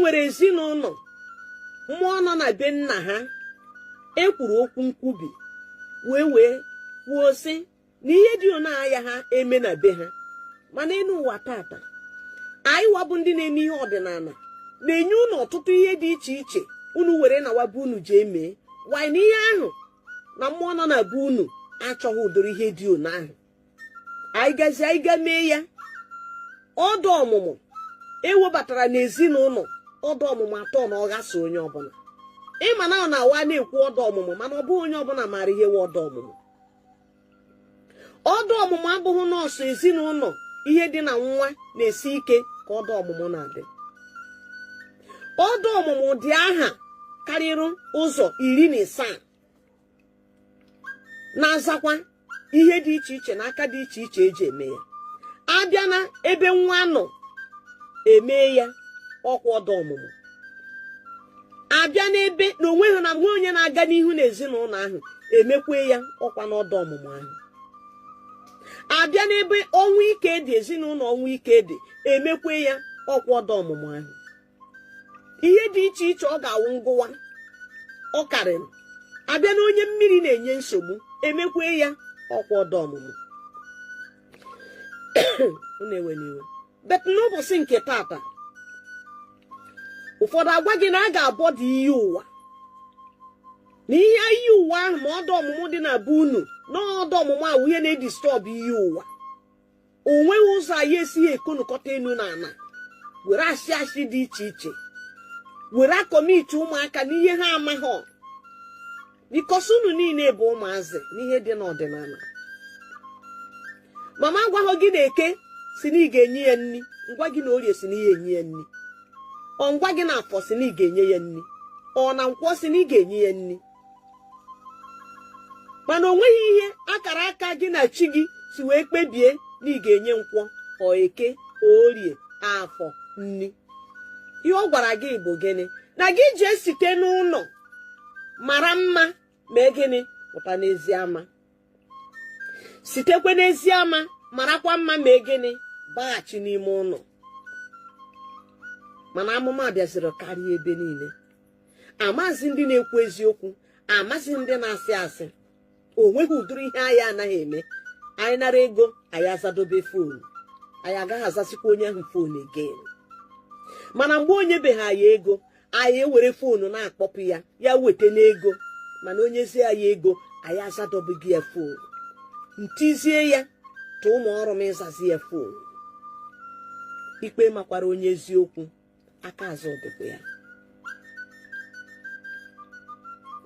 Nwere ezinụlọ mmụọ nọ na be nna ha ekwuru okwu nkwubi wee kwuo sị na ihe dị ona aya ha eme na be ha. Mana enu ụwa tata, anyị wabụ ndị na-eme ihe ọdịnala na-enye unu ọtụtụ ihe dị iche iche unu were na wabụ unu ji eme wanyị na ihe ahụ na mmụọ nọ na be unu achọghị ụdịrị ihe dị ona ahụ. Anyị gazie, anyị ga mee ya ọdụ ọmụmụ ewebatara n'ezinụlọ, ọdụ ọmụmụ atọ na ọghasa onye ọbụla. Ịma na ọ na-awa na-ekwu ọdụ ọmụmụ, mana ọ bụghị onye ọbụla maara ihe wụ ọdụ ọmụmụ. Ọdụ ọmụmụ abụghị nọọsụ ezinụlọ ihe dị na nwa na-esi ike ka ọdụ ọmụmụ na-adị. Ọdụ ọmụmụ dị aha karịrị ụzọ 17 na-azakwa ihe dị iche iche na aka dị iche iche eji eme ya. Abịa na ebe nwa nọ eme ya, ọkwa ọdụ ọmụmụ. Abịa n'ebe na onwe ha na nwe onye na-aga n'ihu n'ezinụlọ ahụ, emekwe ya, ọkwa n'ọdụ ọmụmụ ahụ. Abịa n'ebe ọnwụ ike dị, ezinụlọ ọnwụ ike dị, emekwe ya, ọkwa ọdụ ọmụmụ ahụ. Ihe dị iche iche ọ ga-awụ ngụwa ọ karịrị. Abịa na onye mmiri na-enye nsogbu, emekwe ya, ọkwa ọdụ ọmụmụ. Unu ewe n'iwe, but n'ụbọchị nke tata, ụfọdụ agwa gị na a ga-abọdụ iyi ụwa, na ihe iyi ụwa ahụ ma ọdụ ọmụmụ dị na be unu, na ọdụ ọmụmụ ahụ ihe na-edisturb iyi ụwa. O nweghị ụzọ anyị esighị ekonukọta enu na ala were asị asị dị iche iche were acommit ụmụaka n'ihe ha amaghọ, because unu niile bụ ụmụazị n'ihe dị n'ọdịnala. Mama agwaghị gị na Eke si na ị ga-enye ya nri, ngwa gị na Orie si na ị ga-enye ya nri, ọ ngwa gị na Afọ si na ị ga-enye ya nri, ọ na Nkwọ si na ị ga-enye ya nri. Mana o nweghị ihe akara aka gị na chi gị si wee kpebie na ị ga-enye Nkwọ, ọ Eke, Orie, Afọ nri. Ihe ọ gwara gị bụ gịnị? Na gị jee site n'ụlọ mara mma mee gịnị? Pụta n'ezi ama. Sitekwe n'ezi ama marakwa mma mee gịnị? Baghachi n'ime ụlọ. Mana amụma bịaziri karịa ebe niile. Amazi ndị na-ekwu eziokwu, amazi ndị na-asị asị. O nweghị ụdịrị ihe anyị anaghị eme. Anyị nara ego, anyị azadobe phone, anyị agaghị azasịkwa onye ahụ phone again. Mana mgbe onye beghị anyị ego, anyị ewere phone na-akpọpụ ya, ya weta n'ego. Mana onye zie anyị ego, anyị azadobeghị ya phone, ntizie ya tụ ụmụ ọrụ m ịzazi ya phone. Ikpe makwara onye eziokwu, aka azụ dịkwa ya.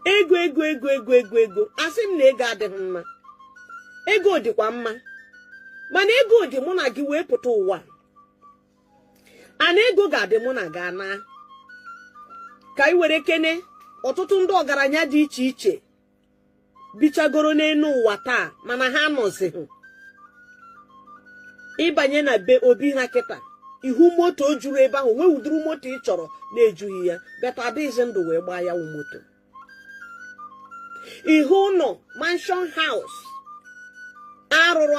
Ego, ego, ego, ego, ego, ego. Asị m na ego adịghị mma, ego dịkwa mma, mana ego dị mụ na gị wee pụta ụwa ana ego ga-adị mụ na gị ana. Ka anyị were kene ọtụtụ ndị ọgaranya dị iche iche bichagoro n'elu ụwa taa, mana ha nọzighị. Ịbanye na be obi ha kịta, ihu moto juru ebe ahụ, nwee ụdịrị moto ị chọrọ na-ejughị ya, but adịghịzi ndụ wee gbaa ya wụ moto. Ihu ụlọ mansion house arụrụ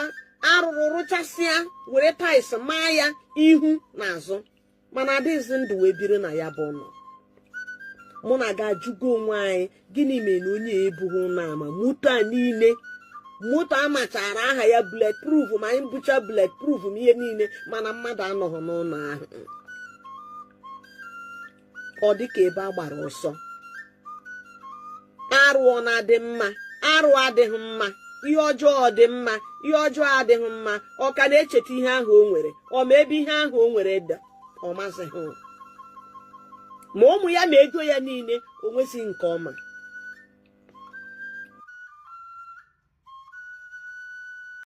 arụrụ rụchasịa, were tiles maa ya ihu na azụ, mana adịghịzi ndụ wee biri na ya bụ ụlọ. Mụ na ga-ajụgo onwe anyị, gịnị mere na onye ebughị ụlọ ama moto a niile, moto amachara aha ya, bullet proof, ma anyị bucha bullet proof ma ihe niile, mana mmadụ anọghị n'ụlọ ahụ? Ọ dị ka ebe a gbara ọsọ. Arụ ọ na-adị mma? Arụ adịghị mma. Ihe ọjọọ dị mma? Ihe ọjọọ adịghị mma. Ọ ka na-echeta ihe ahụ o nwere, ọ ma ebe ihe ahụ o nwere dị, ọ masịghị ma ụmụ ya ma ego ya niile, o nwesịghị nke ọma.